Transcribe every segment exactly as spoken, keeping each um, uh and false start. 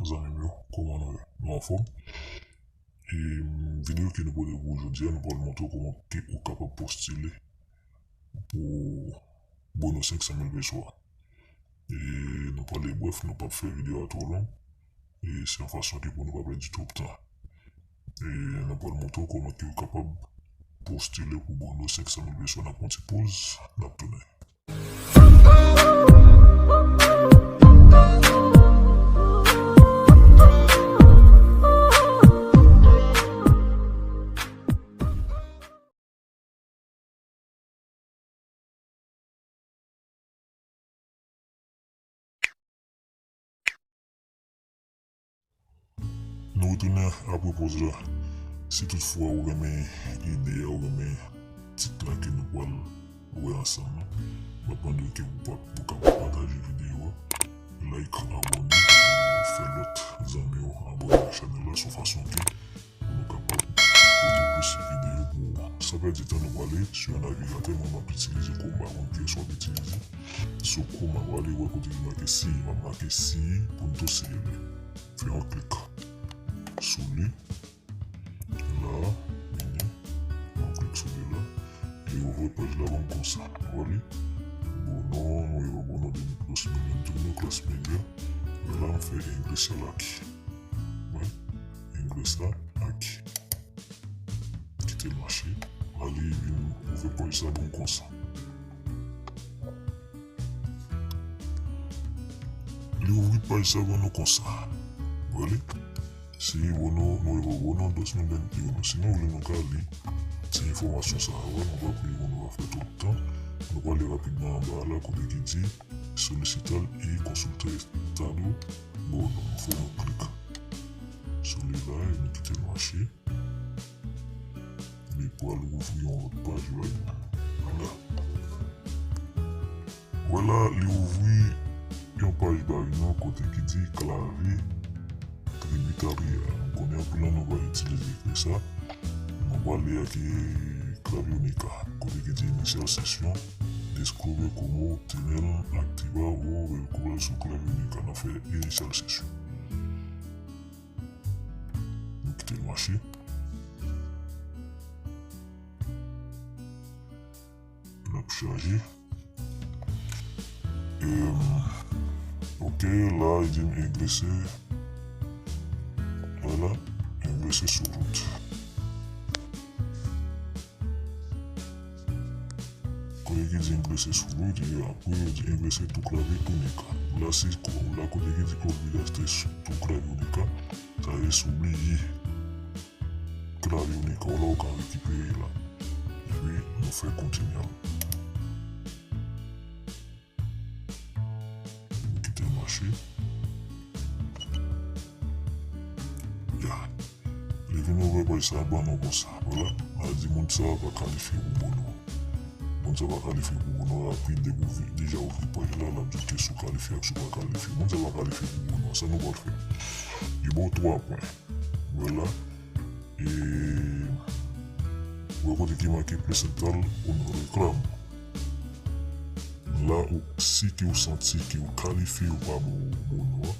zanmi m yo, kòman nou ye? Nou anfòm? E, mm, videyo ke nou pote pou jodi a, nou pral montre w kòman ke ou kapab postile pou bono senk san mil peso a. E nou pale brèf, nou p ap fè videyo a twò long. E se yon fason ke pou nou pa pèdi twòp tan. E nou pral montre w kòman ke ou kapab postile pou bono senk san mil peso. N ap pran ti poz, n ap tounen. Nou retounen apre poz la. Si toutfwa ou renmen ide a, ou renmen tit la ke nou pral wè ansanm nan, m ap mande w ke pou pa, pou kapab pataje videyo a, like, abòne, fè lòt zanmi w abòne ak chanèl la, se yon fason ke pou nou kapab pote plis videyo pou ou. San pèdi tan, nou prale sou yon navigatè, mwen m ap itilize Chrome, pa konn kiyès w ap itilize. Sou Chrome, m ap prale wè kote ki make Siri, m ap make Siri pou n tou siyale. Fè yon klik sou li. La, vini, yon klik sou li la. Li ouvri paj la ban m konsa. Ou wè li? Bono, nou rive Bono de Dos Mil Venntoun, Klas Medya. La, m fè Englesa Laki. Wi, Englesa Laki. Kite l mache. La, li vin ouvri paj sa ban m konsa. Li ouvri paj sa ban nou konsa. Ou wè li? Siri Bono, nou rive Bono, Dos Mil Venntoun. Si nou vle, nou ka li ti enfòmasyon sa a, wi, nou pa priye pou nou pa fè twòp tan. Nou prale rapidman anba la, kote ki di Solicitar y consultar estado Bono. Nou fè yon klik sou li la, e nou kite l mache. Li pral ouvri yon lòt paj ba nou. Vwala. Vwala, li ouvri yon paj ba nou kote ki di klavye tribitarya. Nou konnen anpil nan nou pa itilize klavye sa. Nou prale ak, eh, klavye Unica. Kote ki di iniciar sesión, descubre cómo obtener activa o ver cómo su klavye Unica. N ap fè iniciar sesión. Nou kite l mache. L ap chaje. Em, ok, la, li di m ingrese. Vwala, ingrese su root. Kote ki di ingrese su root, e apre, li di ingrese tu clave Unica. La, se ko-, la kote ki di olvidaste tu clave Unica, sa vle di si w bliye klavye Unica w la, ou ka rekipere la. Epi, nou fè kontinye. Nou kite l mache. Ya. Li vin ouvè paj sa ban nou konsa. Vwala. L ap di moun sa pa kalifye pou bono. Moun sa pa kalifye pou bono. Epi depi w vi-, deja ouvri paj la, l ap di w ke si w kalifye ak si w pa kalifye. Moun sa pa kalifye pou bono. Sa nou pral fè? Li ba w twa pwen. Vwala. E, wè kote ki make presentar un reclamo. La, ou, si ke w santi ke w kalifye, ou pa bon, bon non,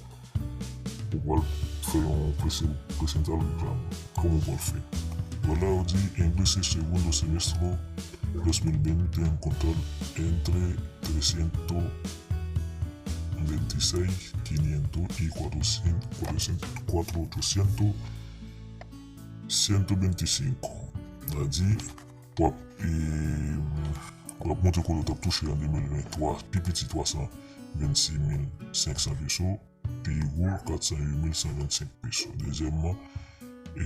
ou pral fè yon prese-, presentar reclamo. Kòman w pral fè? Vwala, ou di, ingrese segundo semestre dos mil veinte en contar entre trescientos veintiséis, quinientos y cuatrocientos, cuatrocientos, cuatrocientos, ciento veinticinco. Sa di, w ap, e, w ap montre kote w t ap touche an de mil venntwa, pi piti twa san vennsis mil senk san peso, pi gwo kat san uit mil san vennsenk peso. Dezyèmman, e,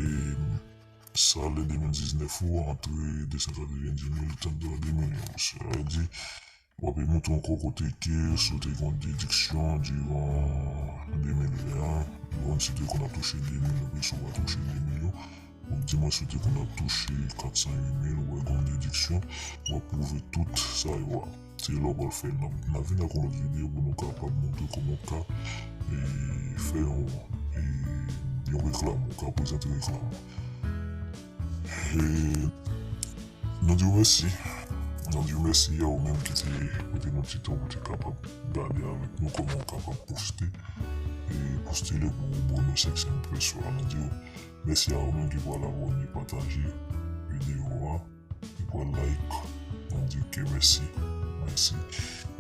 salè de mil diznèf ou, antre de san katrevenndis mil, tann de mil onz. Sa vle di, w ap montre ankò kote ke si w te gen yon dediksyon diran de mil ven an, diran si w te konn ap touche de mil yo, si w pa touche de mil yo, ou di mwen si w te konn ap touche kat san uit mil, ou wè gen yon dediksyon, w ap pwouve tout sa yo a. Se la w pral fè. N ap, n ap vin ak yon lòt videyo pou nou kapab montre kòman w ka, e, fè yon, e, yon reklamo, w ka prezante reklamo. E, nou di w mèsi. N ap di w mèsi a ou menm ki te pote nou ti tan pou te kapab gade avèk nou kòman w kapab poste, e poste le pou bon nou senk san pèsòn. N ap di w mèsi a ou menm ki pral abòne, pataje videyo a, ki pral like. N ap di w ke mèsi, mèsi.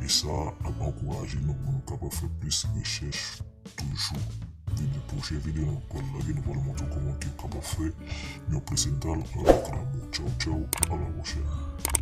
E sa ap ankouraje nou pou nou kapab fè plis rechèch toujou. Vide pwochen videyo nou pral lage, nou pral montre w kòman ke w kapab fè yon placenta avèk lanmou. Tchaw, tchaw, a la pwochèn.